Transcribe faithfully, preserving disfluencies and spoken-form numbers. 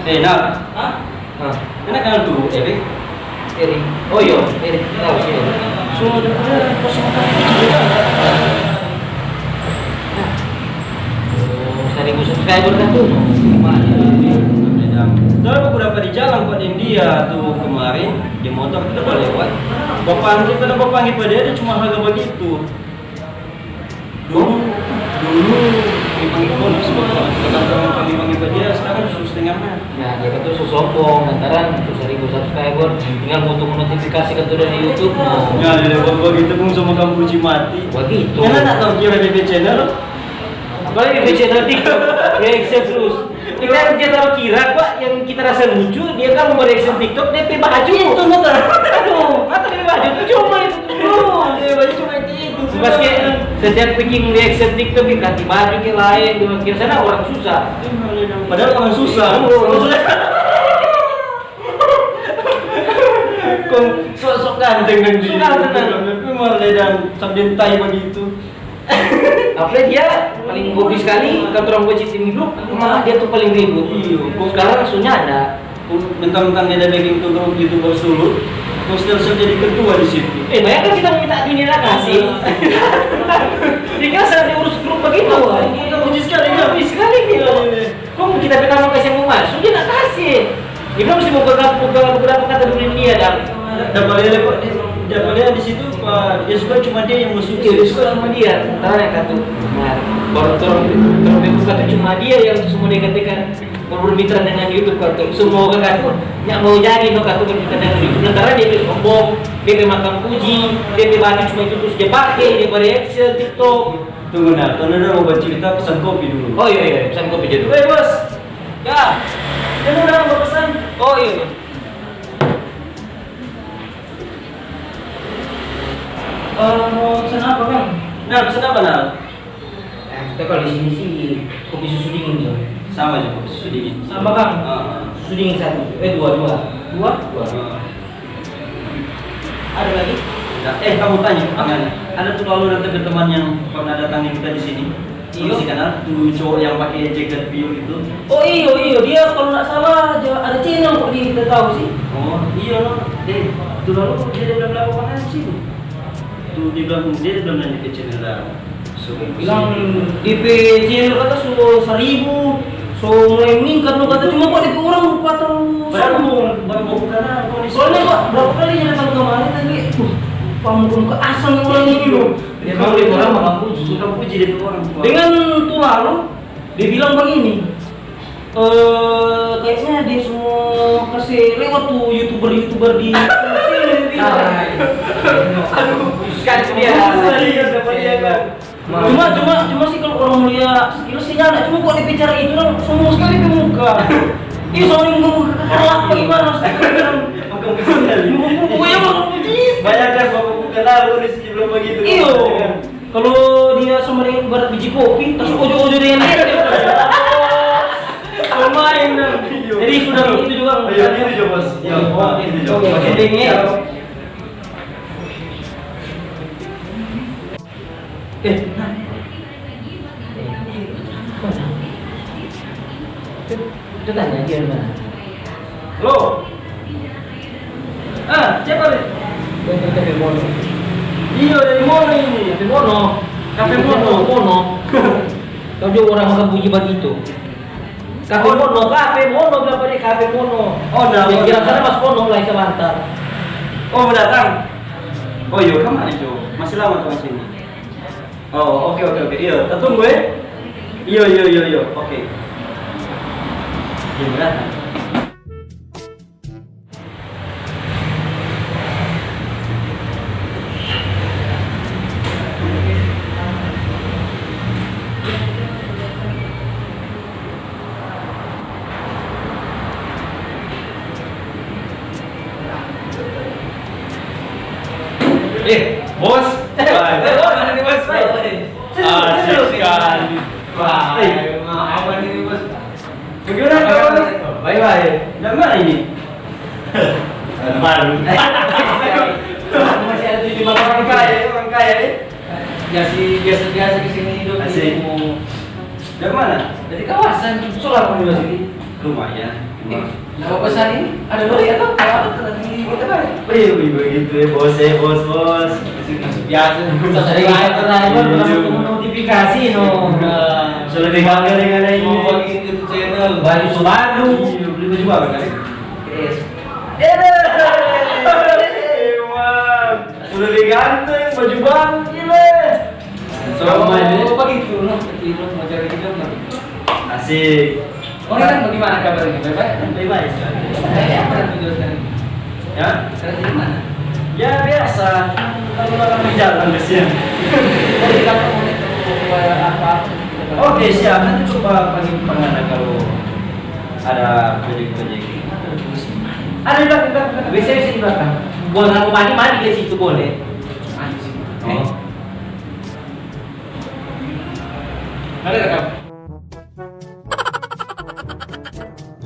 Eh, Nal. Hah? Hah? Enak kenal tu Erik? Erik. Oh iyo, Erik. Tahu sih. So, ada, ada kosong kan? Oh, seribu subscriber kan tu? Lumayan. Terus aku dapat di jalan kok deng dia tu kemarin di motor kita lewat. Bapak kita dapat panggil pada dia cuma harga begitu. Dulu, dulu dipanggil bonus, sekarang dipanggil dia, sekarang sudah setengah mati. Nah, dia kan tuh so sombong, lantaran so seribu subscriber, tinggal mau tunggu notifikasi kan tuh dari YouTube, no. Ya, dia buat begitu pun sama kamu puji mati. Begitu. Karena tak tahu kira D P channel. Apalagi di channel TikTok, reaction terus. Kita, dia taruh kira, Pak, yang kita rasa lucu, dia kan mau reaction TikTok, dia pe baju. Itu motor. Aduh, mata dia baju tuh cuma itu tuh. Dia baju cuma itu, itu. Pas kayak setiap bikin reaction TikTok, dia ganti baju ke lain, dia kira sana orang susah. Padahal orang susah. Orang susah. Kong sok-sok ganteng dan sok ganteng, dan. Tapi malah dia dan sambil tai begitu. Apalagi dia paling hobi sekali, kata orang buat tim grup, malah dia tuh paling ribut. Iya. Sekarang langsung nyanda. Mentang-mentang dia ada bikin tuh grup YouTubers dulu, terus dia langsung jadi ketua di situ. Eh, bayangkan kita mau minta admin, dia nggak kasih. Dia kira sedang diurus grup begitu. Kita puji sekali, ya. Puji sekali dia. Iya, iya. Kong kita pe nama kasih mau masuk, dia nggak kasih. Dia bilang mesti mau berapa, berapa, berapa kata dulu dia, dang. Dapat lihat kok, dapat lihat di situ, Pak, dia suka cuma dia yang masuk. Iya, dia suka cuma dia. Tara yang katu. Nah, baru terang, terang buka tu cuma dia yang semua dia katakan mau bermitra dengan YouTube katu. Semua orang katu, nggak mau jadi no katu bermitra dengan YouTube. Sementara dia pe sombong, dia pe makan puji, dia pe baju cuma itu terus dia pakai, dia bereaction TikTok. Tunggu, nah, tunggu dulu, mau bercerita, pesan kopi dulu. Oh, iya, iya, pesan kopi dulu. Eh, bos. Ya. Dia mau datang mau pesan. Oh, iya, iya. Eh, mau pesan apa, Bang? Nah, pesan apa, Nal? Eh, kita kalau di sini sih kopi susu dingin, Bang. Sama aja, kopi susu dingin. Sama, Bang. Ah. Susu dingin satu. Eh, dua, dua. Dua? Dua. Ah. Ada lagi? Nah, eh, kamu tanya, apa? Ada tuh lalu nanti teman yang pernah datang kita di sini? Iyo. Masih kenal tuh cowok yang pakai jaket biru itu? Oh iyo, iyo, dia kalau nggak salah ada channel kok dia kita tahu sih. Oh iyo no, eh, tuh lalu dia bilang apa kan sih? Tuh dia bilang dia bilang nanya ke channel dah. So, bilang D P C lo kata so seribu, so mulai meningkat lo kata, cuma kok D P orang rupa terlalu sombong. Baru mau buka nah, kok di soalnya kok berapa kali dia datang kemari tadi, uh, pamuka-muka asam orang ini lo. Dia bilang dia orang malah puji, suka puji dia orang. Dengan tuh lalu dia bilang begini, eh, kayaknya dia semua kasih lewat tuh youtuber-youtuber di sini. Aduh, sekali dia. Iya, dapat dia kan. Cuma, cuma, cuma sih kalau orang mulia sekilas sih nyanda, cuma kok dia bicara itu dong sombong sekali di muka. Ih, sombong di muka kakak apa gimana? Muka puji sekali. Muka puji, ya, muka puji. Banyak kan bapak bukan lalu di sini belum begitu. Iyo. Kalau dia sama dengan ibarat biji kopi, terus ojo-ojo dengan dia. Pemain dong. Jadi sudah itu juga. Ayo, itu juga, Bos. Ya, itu juga. Oke, oke. Eh, nah. Itu, itu tanya dia di mana? Halo. Ah, siapa nih? Dari Kafe Mono. Iya, dari Mono ini. Kafe Mono. Kafe Mono. Mono. Kau juga orang makan puji begitu. Kafe Mono, Kafe Mono, bilang pada Kafe Mono. Oh, nah, kira sana Mas Mono mulai sebentar. Oh, mau datang? Oh, iya, kamu ada, Jo. Masih lama tuh masih ini. Oh, oke, oke, oke. Iya, kita tunggu, eh. Iya, iya, iya, iya. Oke. Iya, mau datang. Eh, Bos. Eh, eh, Bos, mana nih, Bos? Bos, eh. Asik sekali. Wah, eh, apa nih, Bos? Bagaimana kabar? Baik-baik. Dari mana ini? Malu. Masih ada tujuh orang kaya, orang kaya, eh. Biasa, biasa, biasa ke sini hidup. Asik. Dari mana? Dari kawasan, so lama di sini. Lumayan. Nama pesan ini? Ada doi atau apa tuh nanti? Buat apa? Wih, wih, begitu ya, bos, ya, bos, bos. Biasa. Sering pernah, Iya. Ketemu notifikasi, no. Sudah digagal dengan ini. Mau bagi YouTube channel. Baju baru. Iya, beli baju baru kali. Yes. Emang. Sudah diganti baju baru, gila. Sama ini. Oh, begitu, no. Begitu, mau cari juga, no. Asik. Oh, kan bagaimana kabarnya? Baik-baik? Baik-baik sekali. Saya pernah video sekarang. Ya? Sekarang di mana? Ya biasa, cuman kalau orang di jalan kasihan. Oh, di kantor mau lihat, mau ke apa? Oke, siap. Nanti coba pagi pengana kalau ada proyek-proyek. Ada di belakang, di belakang. Biasa, biasa di belakang. Buat aku mandi, mandi di situ boleh. Mandi sih. Oh. Ada rekam?